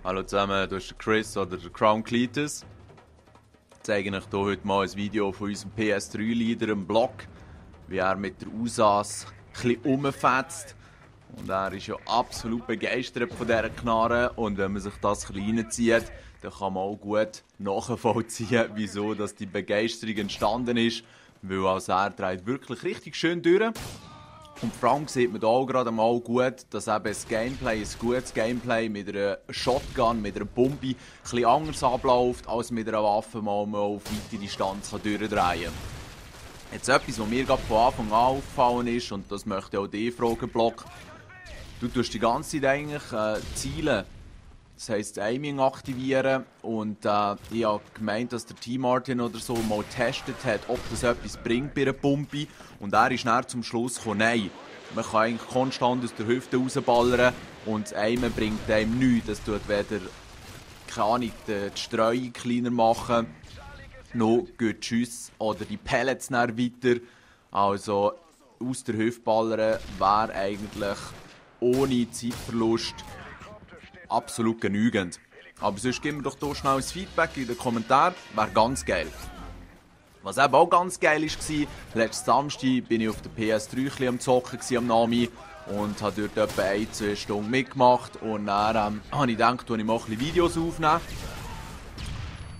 Hallo zusammen, das ist der Chris oder der Crown Cletus. Ich zeige euch hier heute mal ein Video von unserem PS3-Leader im Blog, wie er mit der USAs ein bisschen rumfetzt. Und er ist ja absolut begeistert von dieser Knarre. Und wenn man sich das ein bisschen reinzieht, dann kann man auch gut nachvollziehen, wieso dass die Begeisterung entstanden ist. Weil also er dreht wirklich richtig schön durch. Und vor allem sieht man hier auch gerade mal gut, dass eben das Gameplay, ein gutes Gameplay mit einer Shotgun, mit einer Bombe, ein bisschen anders abläuft, als mit einer Waffe mal auf weite Distanz durchdrehen kann. Jetzt etwas, was mir gerade von Anfang an aufgefallen ist, und das möchte ich auch dich fragen, Block. Du tust die ganze Zeit eigentlich zielen. Das heisst, das Aiming aktivieren. Und ich habe gemeint, dass der T-Martin oder so mal getestet hat, ob das etwas bringt bei einer Pumpe. Und er ist dann zum Schluss gekommen, nein. Man kann eigentlich konstant aus der Hüfte rausballern und das Aimen bringt einem nichts. Das tut weder, keine Ahnung, die Streuung kleiner machen, noch geht die Schüsse oder die Pellets dann weiter. Also aus der Hüfte ballern wäre eigentlich ohne Zeitverlust absolut genügend. Aber sonst gib mir doch hier schnell ein Feedback in den Kommentaren, wäre ganz geil. Was eben auch ganz geil war, letzten Samstag bin ich auf der PS3 am Zocken am Nami und habe dort etwa 1-2 Stunden mitgemacht. Und dann habe ich gedacht, ich mal ein bisschen Videos aufnehmen.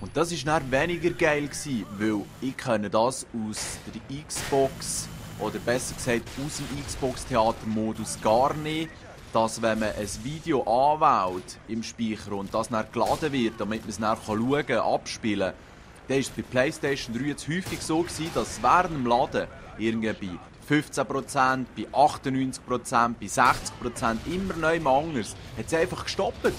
Und das war dann weniger geil, weil ich kenne das aus der Xbox, oder besser gesagt aus dem Xbox-Theater-Modus gar nicht, dass wenn man ein Video anwählt im Speicher und das dann geladen wird, damit man es dann schauen kann, abspielen kann, dann war es bei PlayStation 3 jetzt häufig so, dass während dem Laden irgendwie bei 15%, bei 98%, bei 60% immer neu anders hat es einfach gestoppt.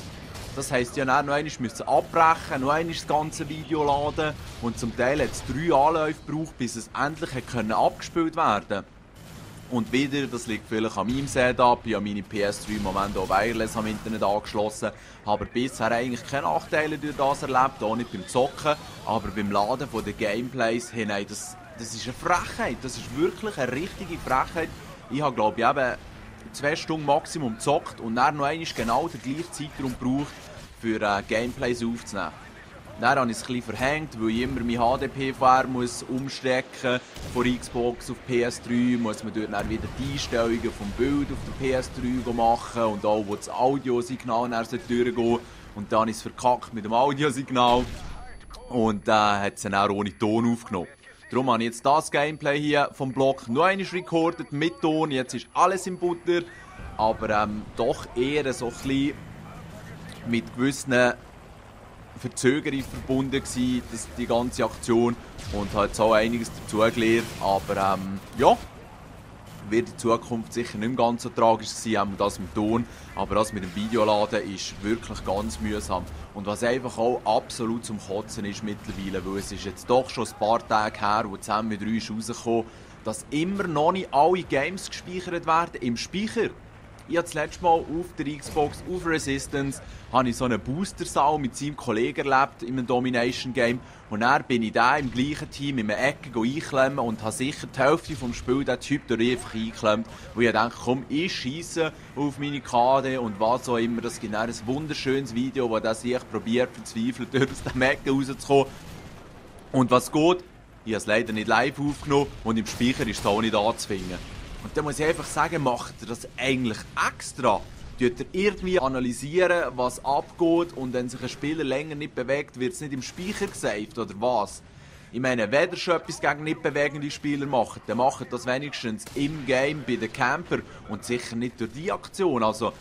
Das heisst, ja, noch einmal müssen abbrechen, noch einmal das ganze Video laden und zum Teil hat es 3 Anläufe gebraucht, bis es endlich abgespielt werden konnte. Und wieder, das liegt vielleicht an meinem Setup, ich habe meine PS3 im Moment auch wireless am Internet angeschlossen, aber bisher eigentlich keine Nachteile durch das erlebt, auch nicht beim Zocken, aber beim Laden von den Gameplays, hey, nein, das ist eine Frechheit, das ist wirklich eine richtige Frechheit. Ich habe, glaube ich, eben 2 Stunden Maximum gezockt und dann noch einmal genau den gleichen Zeitraum gebraucht, für Gameplays aufzunehmen. Dann habe ich es ein bisschen verhängt, weil ich immer mein HDP-VR umstecken muss von Xbox auf PS3, muss man dort dann wieder die Einstellungen vom Bild auf der PS3 machen und auch wo das Audiosignal dann durchgehen. Und dann habe ich es verkackt mit dem Audiosignal und hat es dann auch ohne Ton aufgenommen. Darum habe ich jetzt das Gameplay hier vom Blog noch einmal recorded mit Ton. Jetzt ist alles im Butter, aber doch eher so ein bisschen mit gewissen Verzögerung verbunden gewesen, die ganze Aktion, und hat auch einiges dazu gelernt, aber ja, wird in Zukunft sicher nicht mehr ganz so tragisch sein, auch das mit Ton, aber das mit dem Videoladen ist wirklich ganz mühsam. Und was einfach auch absolut zum Kotzen ist mittlerweile, weil es ist jetzt doch schon ein paar Tage her, wo zusammen mit 3 ist rausgekommen, dass immer noch nicht alle Games gespeichert werden im Speicher. Ich habe das letzte Mal auf der Xbox, auf Resistance, habe ich so einen Booster-Saal mit seinem Kollegen erlebt in einem Domination-Game. Und dann bin ich da im gleichen Team in einer Ecke einklemmen und habe sicher die Hälfte vom Spiel den Typ da einfach eingeklemmt. Wo ich dachte, komm, ich scheisse auf meine KD und was auch immer. Das gibt dann ein wunderschönes Video, wo das ich probiert, verzweifelt aus dem Ecke rauszukommen. Und was geht? Ich habe es leider nicht live aufgenommen und im Speicher ist es auch nicht anzufinden. Und dann muss ich einfach sagen, macht ihr das eigentlich extra? Tut ihr irgendwie analysieren, was abgeht, und wenn sich ein Spieler länger nicht bewegt, wird es nicht im Speicher gesaved oder was? Ich meine, wenn ihr schon etwas gegen nicht bewegende Spieler macht, dann macht das wenigstens im Game bei den Camper und sicher nicht durch die Aktion. Also,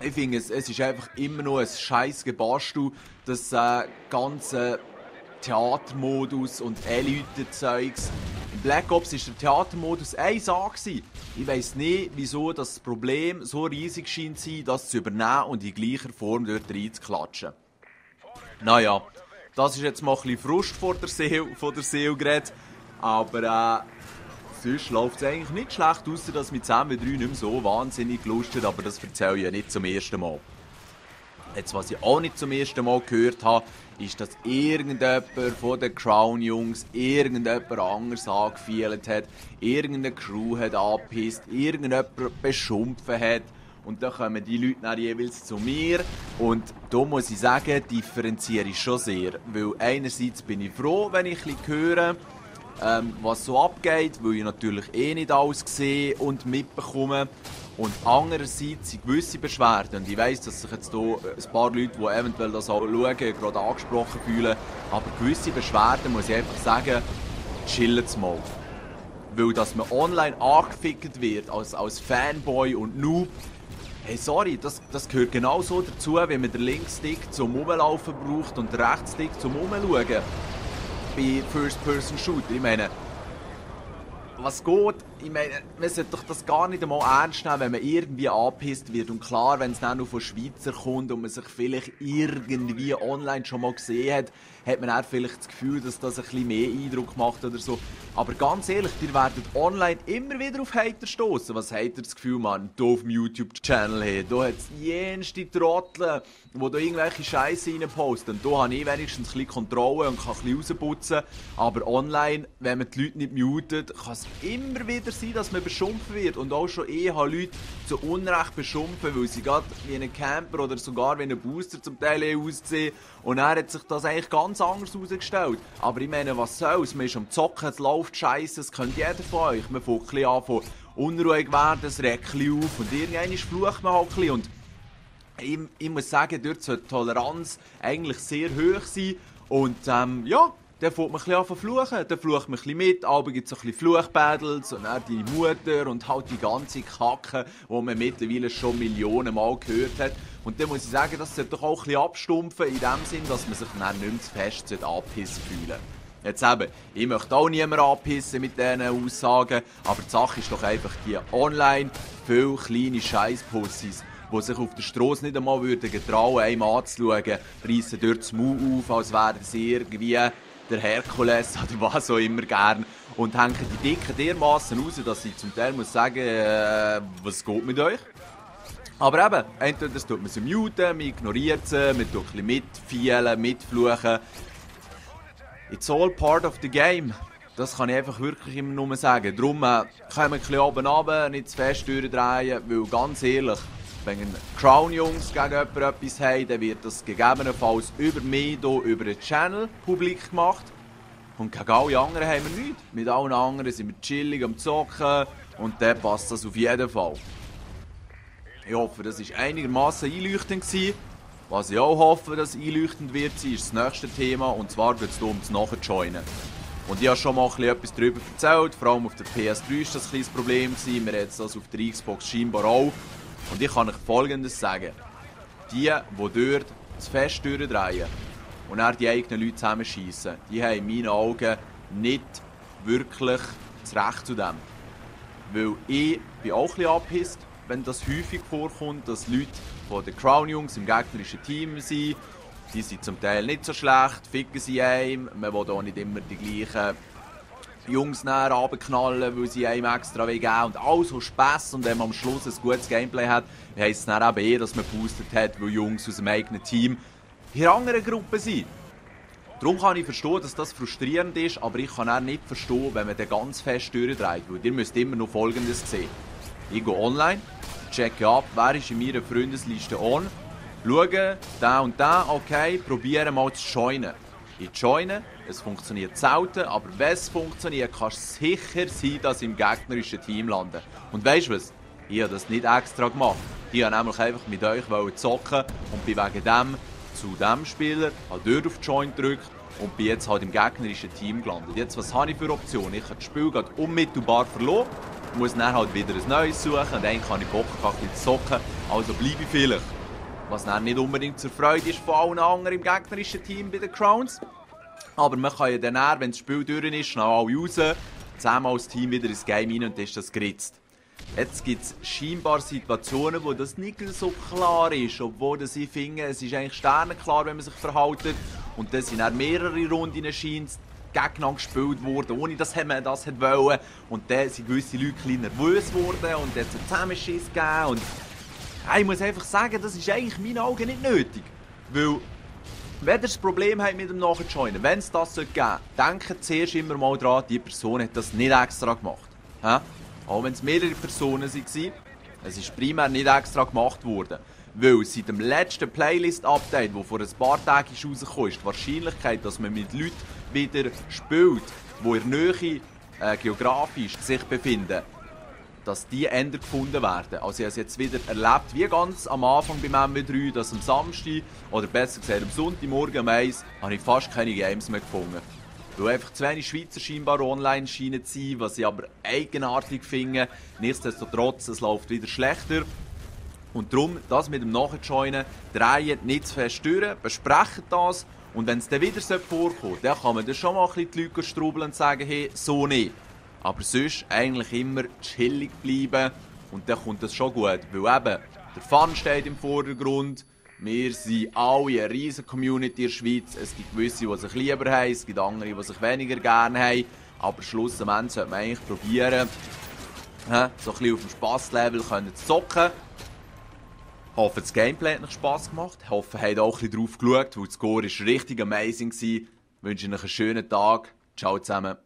ich finde, es ist einfach immer noch ein scheiß Gebastel, das ganze Theatermodus und Elite-Zeugs. Im Black Ops war der Theatermodus 1A. Ich weiss nicht, wieso das Problem so riesig scheint zu sein, das zu übernehmen und in gleicher Form dort reinzuklatschen. Naja, das ist jetzt mal ein bisschen Frust von der Seele geredet, aber sonst läuft es eigentlich nicht schlecht, ausser dass mit 10 3 nicht mehr so wahnsinnig gelustet, aber das erzähle ich ja nicht zum ersten Mal. Jetzt, was ich auch nicht zum ersten Mal gehört habe, ist, dass irgendjemand von den Crown-Jungs irgendjemand anders angefielt hat, irgendeine Crew hat angepisst, irgendjemand beschimpft hat und dann kommen die Leute dann jeweils zu mir. Und da muss ich sagen, differenziere ich schon sehr. Weil einerseits bin ich froh, wenn ich ein bisschen höre, was so abgeht, weil ich natürlich eh nicht alles sehe und mitbekomme. Und andererseits sind gewisse Beschwerden, und ich weiss, dass sich jetzt hier ein paar Leute, die eventuell das auch schauen, gerade angesprochen fühlen, aber gewisse Beschwerden, muss ich einfach sagen, chillen's mal. Weil dass man online angefickt wird als Fanboy und Noob, hey sorry, das gehört genauso dazu, wie man den Linkstick zum Rumlaufen braucht und den Rechtsstick zum Rumschauen. Bei First-Person-Shooter, ich meine, was geht? Ich meine, man sollte doch das gar nicht einmal ernst nehmen, wenn man irgendwie angepisst wird. Und klar, wenn es dann noch von Schweizer kommt und man sich vielleicht irgendwie online schon mal gesehen hat, hat man auch vielleicht das Gefühl, dass das ein bisschen mehr Eindruck macht oder so. Aber ganz ehrlich, ihr werdet online immer wieder auf Hater stoßen. Was habt ihr das Gefühl, man, hier auf dem YouTube-Channel her? Da hat es jenste Trottel, die da irgendwelche Scheiße reinposten. Da habe ich wenigstens ein bisschen Kontrolle und kann ein bisschen rausputzen. Aber online, wenn man die Leute nicht mutet, kann es immer wieder sein, dass man beschimpft wird. Und auch schon habe Leute zu Unrecht beschimpfen, weil sie gerade wie ein Camper oder sogar wie ein Booster zum Teil aussehen. Und dann hat sich das eigentlich ganz anders herausgestellt. Aber ich meine, was soll's? Man ist am Zocken, es läuft scheiße, das kennt jeder von euch. Man fängt ein bisschen an von unruhig werden, es regt ein bisschen auf und irgendwann flucht man halt ein bisschen. Und ich muss sagen, dort sollte die Toleranz eigentlich sehr hoch sein. Und ja, dann fängt man ein bisschen an zu fluchen. Dann flucht man ein bisschen mit, aber gibt es ein bisschen Fluchbattles und dann die Mutter und halt die ganze Kacke, die man mittlerweile schon Millionen Mal gehört hat. Und dann muss ich sagen, das sollte doch auch ein bisschen abstumpfen, in dem Sinn, dass man sich dann nicht mehr zu fest angepisst fühlen. Jetzt eben, ich möchte auch niemanden anpissen mit diesen Aussagen, aber die Sache ist doch einfach die online viele kleine Scheisspussys, die sich auf der Strasse nicht einmal getrauen, einem anzuschauen, reissen dort das Maul auf, als wären sie irgendwie der Herkules oder was auch immer gern und hängen die Dicken dermassen raus, dass ich zum Teil muss sagen, was geht mit euch? Aber eben, entweder tut man sie muten, man ignoriert sie, man tut ein bisschen mitfielen, mitfluchen. It's all part of the game. Das kann ich einfach wirklich immer nur sagen. Darum können wir ein bisschen oben runter, nicht zu fest durchdrehen, weil ganz ehrlich, wenn Crown-Jungs gegen jemanden etwas haben, dann wird das gegebenenfalls über mich, hier, über den Channel publik gemacht. Und gegen alle anderen haben wir nichts. Mit allen anderen sind wir chillig am Zocken und dann passt das auf jeden Fall. Ich hoffe, das war einigermaßen einleuchtend gewesen. Was ich auch hoffe, dass einleuchtend wird sein, ist das nächste Thema, und zwar geht es um das Nachjoinen. Und ich habe schon mal etwas darüber erzählt, vor allem auf der PS3 war das ein kleines Problem, wir haben das auf der Xbox scheinbar auch. Und ich kann euch Folgendes sagen: Die dort zu fest durchdrehen und dann die eigenen Leute zusammenschiessen, die haben in meinen Augen nicht wirklich das Recht zu dem. Weil ich bin auch ein bisschen angepisst, wenn das häufig vorkommt, dass Leute von den Crown-Jungs im gegnerischen Team sind. Die sind zum Teil nicht so schlecht, ficken sie einem. Man will auch nicht immer die gleichen Jungs näher runterknallen, weil sie einem extra geben wollen. Und all so Spässe. Und wenn man am Schluss ein gutes Gameplay hat, heisst es dann eben eh, dass man geboostet hat, weil Jungs aus dem eigenen Team in einer anderen Gruppe sind. Darum kann ich verstehen, dass das frustrierend ist, aber ich kann auch nicht verstehen, wenn man den ganz fest durchdreht. Weil ihr müsst immer noch Folgendes sehen. Ich gehe online, checke ab, wer ist in meiner Freundesliste on, schaue, der und der, okay, probiere mal zu joinen. Ich joine, es funktioniert selten, aber wenn es funktioniert, kannst du sicher sein, dass ich im gegnerischen Team lande. Und weisst du was? Ich habe das nicht extra gemacht. Ich wollte nämlich einfach mit euch zocken und bin wegen dem zu dem Spieler, habe dort auf Join gedrückt und bin jetzt halt im gegnerischen Team gelandet. Jetzt, was habe ich für Optionen? Ich habe das Spiel gerade unmittelbar verloren, muss dann halt wieder ein neues suchen und dann kann ich Bock haben, ein bisschen zu zocken, also bleibe ich vielleicht. Was dann nicht unbedingt zur Freude ist von allen anderen im gegnerischen Team bei den Crowns. Aber man kann ja dann, wenn das Spiel durch ist, schnell alle raus, zusammen als Team wieder ins Game rein und dann ist das geritzt. Jetzt gibt es scheinbar Situationen, wo das nicht so klar ist, obwohl das ich finde, es ist eigentlich sternenklar, wenn man sich verhält. Und dann sind dann mehrere Runden scheint gegeneinander gespielt worden, ohne dass man das wollte. Und dann sind gewisse Leute ein bisschen nervös geworden und dann hat es einen Zusammenschiss gegeben. Und ich muss einfach sagen, das ist eigentlich in meinen Augen nicht nötig. Weil, wenn ihr das Problem habt mit dem Nachjoinen, wenn es das geben sollte, denkt zuerst immer mal daran, die Person hat das nicht extra gemacht. Auch wenn es mehrere Personen waren. Es ist primär nicht extra gemacht worden. Weil seit dem letzten Playlist-Update, das vor ein paar Tagen rausgekommen ist, die Wahrscheinlichkeit, dass man mit Leuten wieder spielt, die in der Nähe geografisch sich befinden, dass die Ender gefunden werden. Also ich habe es jetzt wieder erlebt, wie ganz am Anfang beim MW3, dass am Samstag, oder besser gesagt am Sonntagmorgen um 1, habe ich fast keine Games mehr gefunden. Weil einfach zu wenig Schweizer scheinbar online scheinen zu sein, was ich aber eigenartig finde. Nichtsdestotrotz, es läuft wieder schlechter. Und darum, das mit dem Nachjoinen, drehen nicht zu fest durch, besprechen das. Und wenn es dann wieder vorkommt, dann kann man dann schon mal ein bisschen die Leute strubeln und sagen, hey, so nicht. Aber sonst eigentlich immer chillig bleiben und dann kommt das schon gut. Weil eben, der Fun steht im Vordergrund. Wir sind alle eine riesige Community in der Schweiz. Es gibt gewisse, die sich lieber haben, es gibt andere, die sich weniger gerne haben. Aber schlussendlich sollte man eigentlich probieren, so ein bisschen auf dem Spasslevel zu zocken. Ich hoffe, das Gameplay hat euch Spass gemacht. Ich hoffe, ihr habt auch ein bisschen drauf geschaut, weil das Score war richtig amazing. Ich wünsche euch einen schönen Tag. Ciao zusammen.